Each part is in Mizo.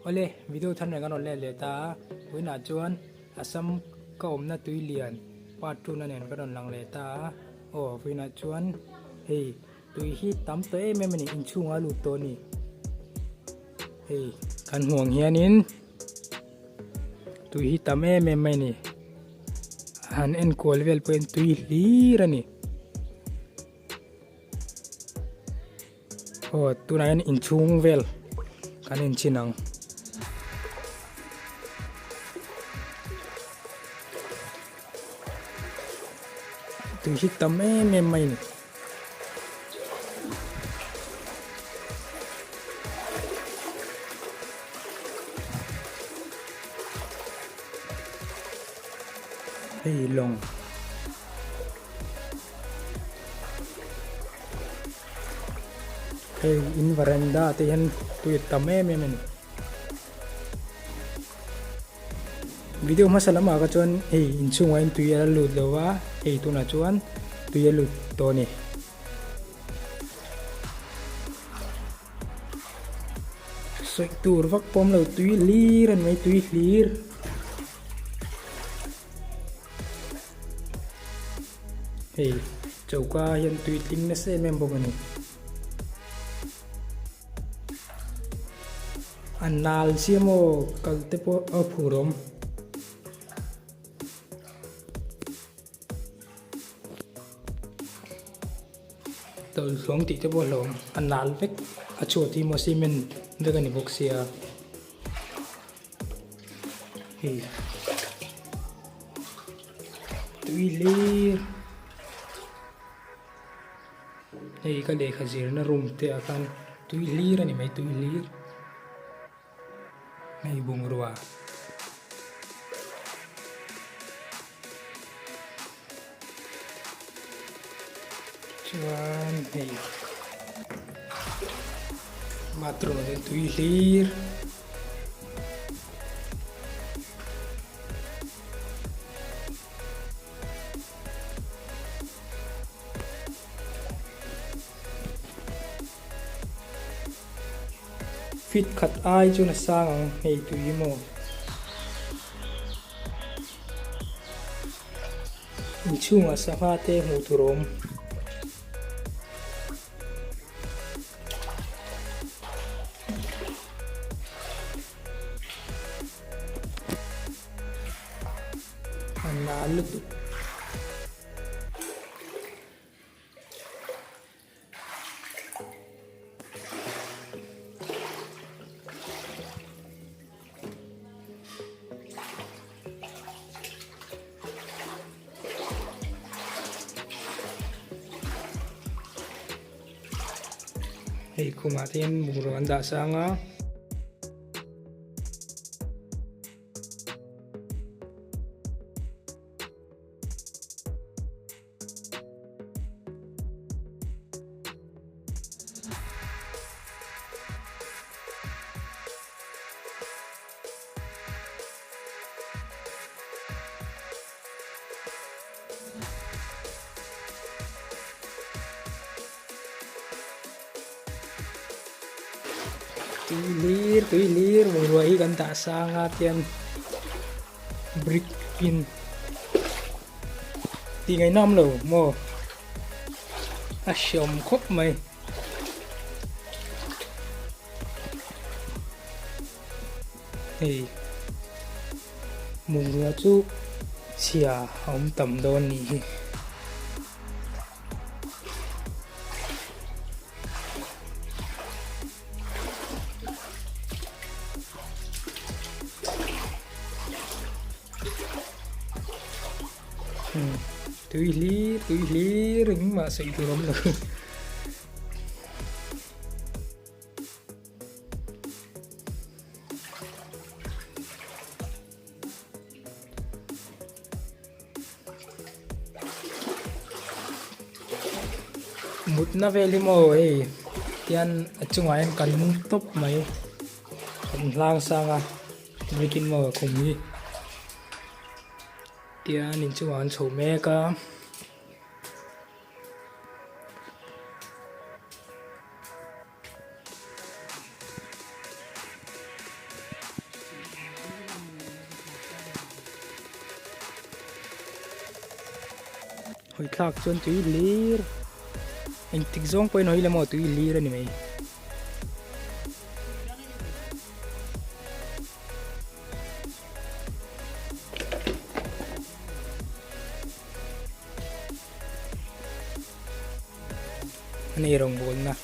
Awle, video thar nen kan rawn let leh ta a, vawiinah chuan Assam ka awmna tui lian part two na nen ka rawn lang leh ta a, aw vawiinah chuan hei tui hi tam tawh em em a ni, inchhungah a lut tawh a ni. Hei kan hmuh ang hianin tui hi tam em em mai a ni, han enkual vel pawhin tui hlir a ni. Aw tunah hian inchhung vel kan enchhin ang. Tui hi tam em em mai a ni. Hei lawng. Hei in varanda te hian tui a tam em em a ni. Video hmasa lamah kha chuan hei inchhungah hian tui a la lut lo va, hei tunah chuan tui a lut tawh a ni. Sawi tur vak pawm lo tui hlir a ni mai tui hlir. Hei choka hian tui tling nasa em em bawk a ni. A nal chiah maw kal te pawh a phur awm. Tawlhhlawm tih te pawh a hlawm a nal vek a chhuat hi maw cement vek a ni bawk sia hei tui hlir hei ka lehkha zirna room te ah khan tui hlir a ni mai tui hlir. Hei bungrua. Chuan hei bathroom ah chuan tui hlir. Fit khat ai chuan a sang ang hei tui hi maw. Inchhungah sangha te hmuh tur a awm. A nal lutuk. Hei khumah te hian bungraw an dah sang a. Tui hlir tui hlir bungrua hi kan dah sang a tian brick in tih ngaih nawm lo maw a hreawm khawp mai hei bungrua chu chhia a awm tam dawn nih hi. Tui hlir tui hlir engmah sawi tur a awm lo. Mutna vel hi maw hei tian a chungah hian kan mung tawp mai kan hlang sang a biakin maw khum hi tian inchungah an chho mek a. Hawi thlak chuan tui hlir engtik zawng pawhin hawi lem aw tui hlir a ni mai. An ei rawngbawlna.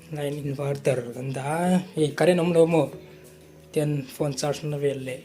Line inverter kan dah a hei current awm lo maw tian phone charge na vel leh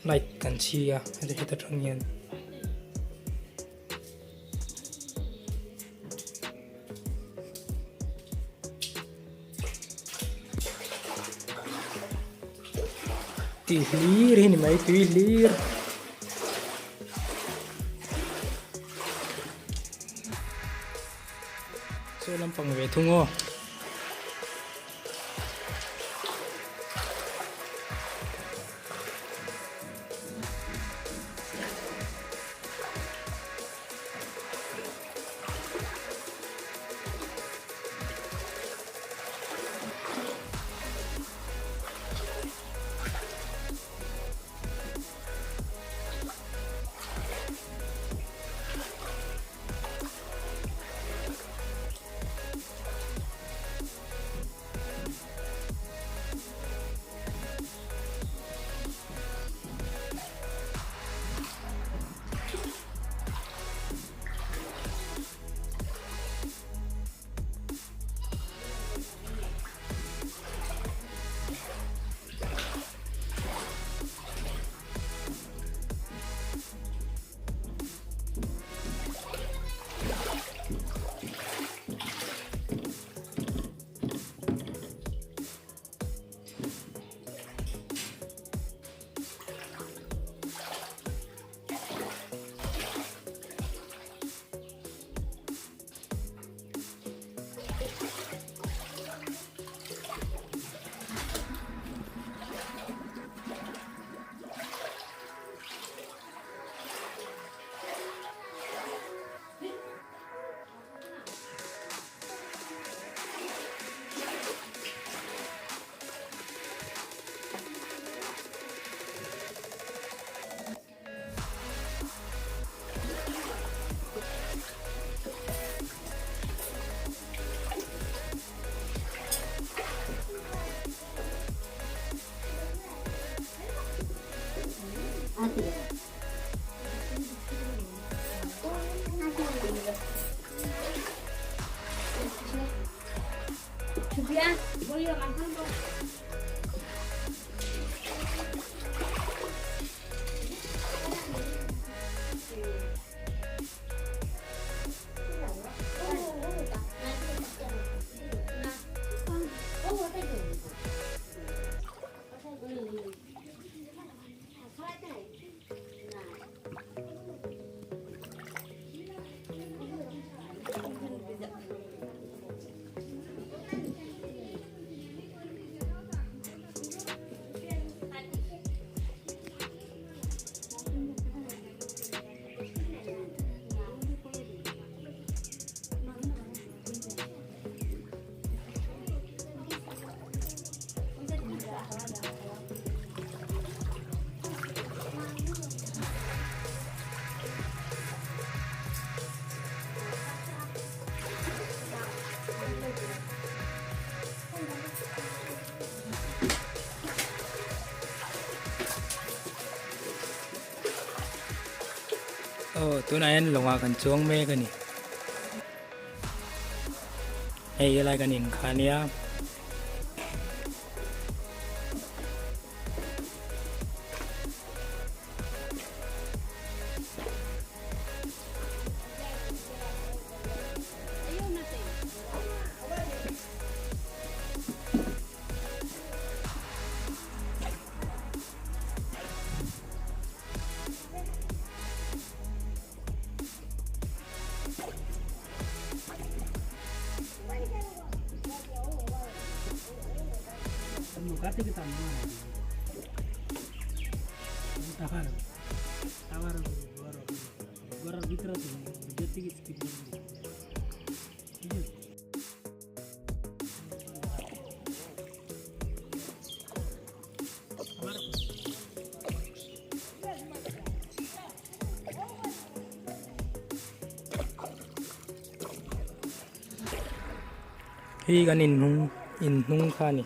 light kan chhi a heti heta tang hian. Tui hlir hi ni mai tui hlir. Saw lampang ve thung aw. Aw tunah hian lawngah kan chuang mek a ni hei helai kan inkhah ania. Hei kan inhnung inhnung kha a ni.